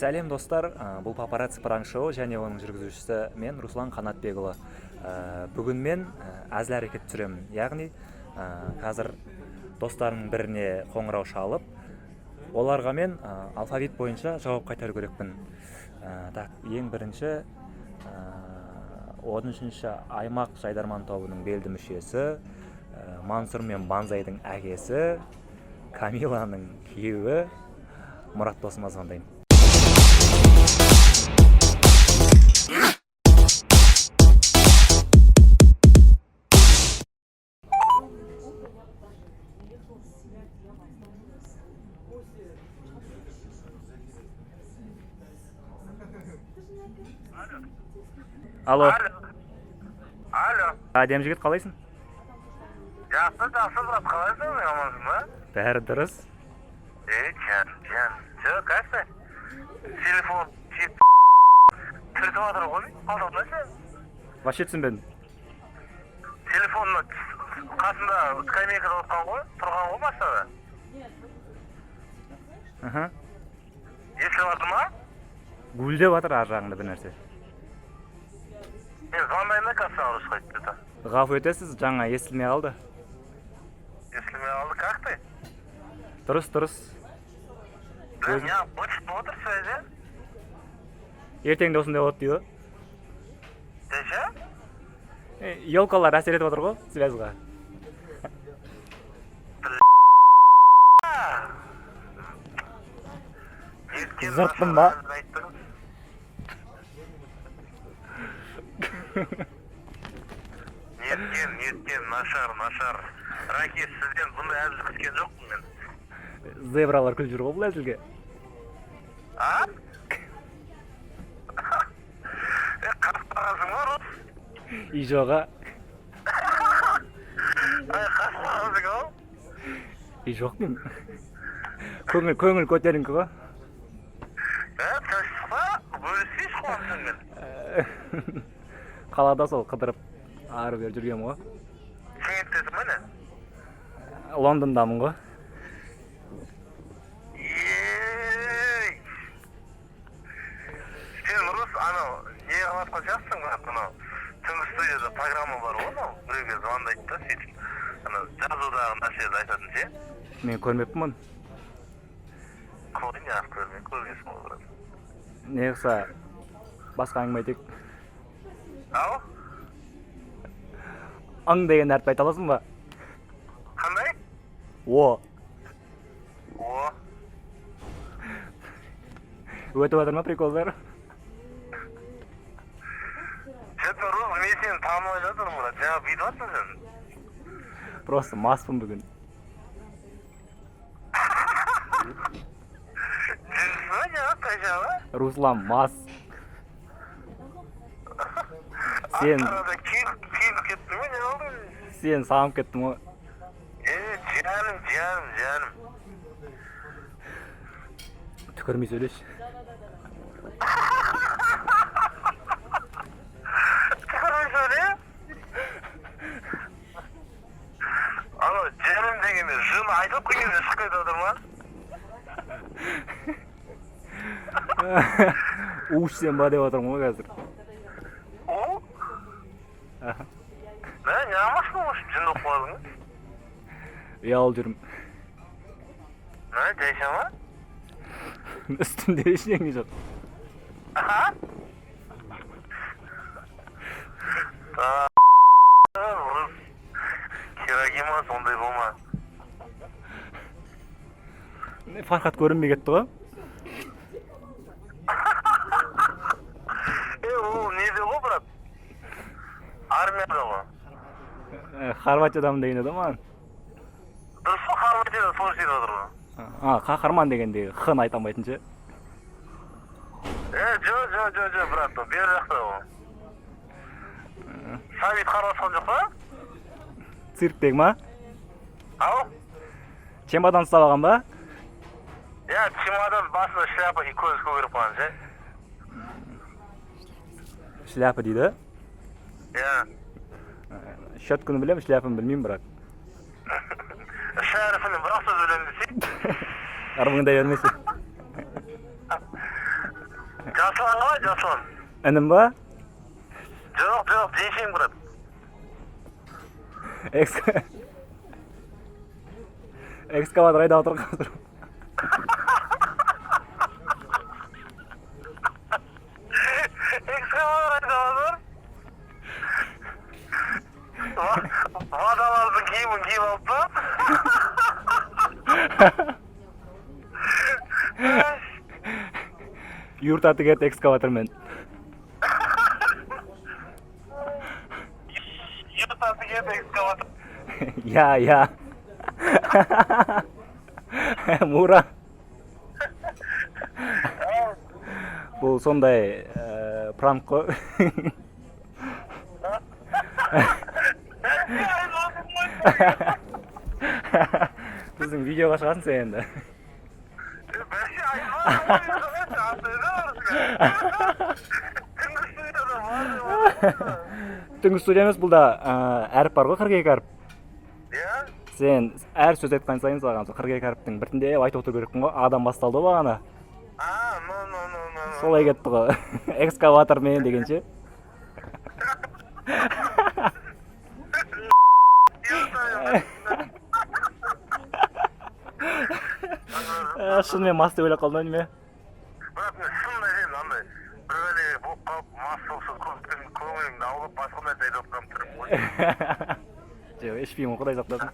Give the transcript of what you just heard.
Сәлем, достар! Бұл «Папарацци пранк шоу» және оның жүргізушісі мен, Руслан Қанатбекұлы. Бүгін мен әзіл әрекет түсіремін, яғни қазір достарымның біріне қоңырау шалып, оларға мен алфавит бойынша жауап қайтару керекпін. Так, ең бірінші 13-ші аймақ «Жайдарман» тобының белді мүшесі, Мансұр мен Банзайдың әкесі, Камиланың күйеуі Мұрат досыма звондаймын. Алло! Алло. Әдемі жігіт, қалайсың? Жақсы, жақсы, брат, қалайсың? Амансың ба? Бәрі дұрыс. Ей, жан, жан. Че, как ты? Телефон тиіп түртіп жатыр ғой, қалтаңда ше? Вообще түсінбедім. Телефон қасында скамейкада отырған ғой, тұрған ғой машинада. Аха. Естіліп жатыр ма? Гуілдеп жатыр ар жағында бір нәрсе. Мен звондаймын да қазір саған, русқа айтып. Ғафу етесіз, жаңа естілмей қалды. Естілмей қалды, как ты? Дұрыс, дұрыс. Бля, неғып быт болып отыр связь? Ертең де осындай болады дейді ғой. Ше? Елкалар әсер етіп отыр ғой связьға. Неткен Жырттың ба? нашар айттың. Неткен, неткен, нашар, нашар. Раке, сізден бұндай әзіл күткен жоқпын мен. Зебралар күліп жүр ғой бұл әзілге. А? Е, қасып барғансың ба, Рус? И жоға. Ай, қасып барғансың ау. И жоқ деймін, көңіл көтеріңкі ғой. Ә, тыныштық па? Бөліспейсіз қуанышыңмен. Қалада сол қыдырып, ары бері жүргенмін ғой. Шымкенттесің ба, не? Лондондамын ғой. Ей! Сен, Рус, анау, не қылып жатқан сияқтысың, бірақ анау түнгі студияда программа бар ғой, анау біреуге звондайды да, сөйтіп анау жазудағы нәрселерді айтатын ше. Мен көрмеппін оны. Қой, неғып көрмей, көргенсің ғой, брат. Не қылса, басқа әңгіме айтайық. Ау? Ың деген әріпті айта аласың ба? Қандай? О. О. Өтіп жатыр ма приколдар? Че-то, Рус, мен сені танымай жатырмын, брат. Жаңа бүйтіп жатсың сен. Просто маспын бүгін. Жындысың ба, неғып қайша ба? Руслан мас сен. Астанада киініп кеттің бе, не болды? Сен сағынып кеттім ғой. Е, жаным, жаным, жаным. Түкірмей сөйлеші. Түкірмей сөйле. Анау жаным дегенде жын айтылып келгенде шығып кетіп жатыр ма? У ішсем ба деп отырмын ғой қазір. У? Мә, неғылмақсың, осы жын болып қалдың ба? Ұялып жүрмін. Мә, жайша ма? Үстімде ештеңе жоқ. Аха. Рус, керек емес, ондай болма. Фархат көрінбей кетті ғой. Е, ол неде ғой, брат? Армияда ғой. Хорватиядамын деген еді ғой маған. Дұрыс қой, Хорватияда служить етіп жатыр ғой. А, қаһарман дегенде х ны айта алмайтын ше. Е, жо, жо, жо, жо, брат, ол бер жақта ғой. Сабит араласқан жоқ па? Цирктегі ма? Ау? Чемодан ұстап алған ба? Иә, чемодан, басында шляпа и көзі көгеріп қалған ше. Шляпа дейді. Иә. Щетканы білемін, шляпаны білмеймін, бірақ. Үш әріпінен бір ақ сөз білемін десей. Ырмыңдай бермесе. Інім ба? Жоқ, жоқ, жеңшең, брат. Экскаватор айдап отыр қазір. Экскаватор айдап отыр. Водолаздың киімін киіп алып па? Юрта тігеді экскаватормен. Юрта тігеді экскаватор. Иә, иә. Мура. Бұл сондай пранк қой. Біздің видеоға шығасың сен енді. Бәсе, айтып. Түнгі студияда бар. Түнгі студия емес, бұл да әріп бар ғой, 42 әріп. Иә. Сен әр сөз айтқан сайын саған сол 42 әріптің біртіндеп айтып отыру керекпін ғой. Адам басталды ғой бағана. А, ну, ну, ну, ну. Солай кетті ғой. Экскаватормен дегенше. Шынымен мас деп ойлап қалдым ба, неме? Брат, мен шынын айтайын, андай бір бәлеге болып қалып, мас болса, көңілімді аулап, басқа нәрсе айтып жатқан түрім ғой. Жоқ, ішпеймін ғой, құдай сақтасын.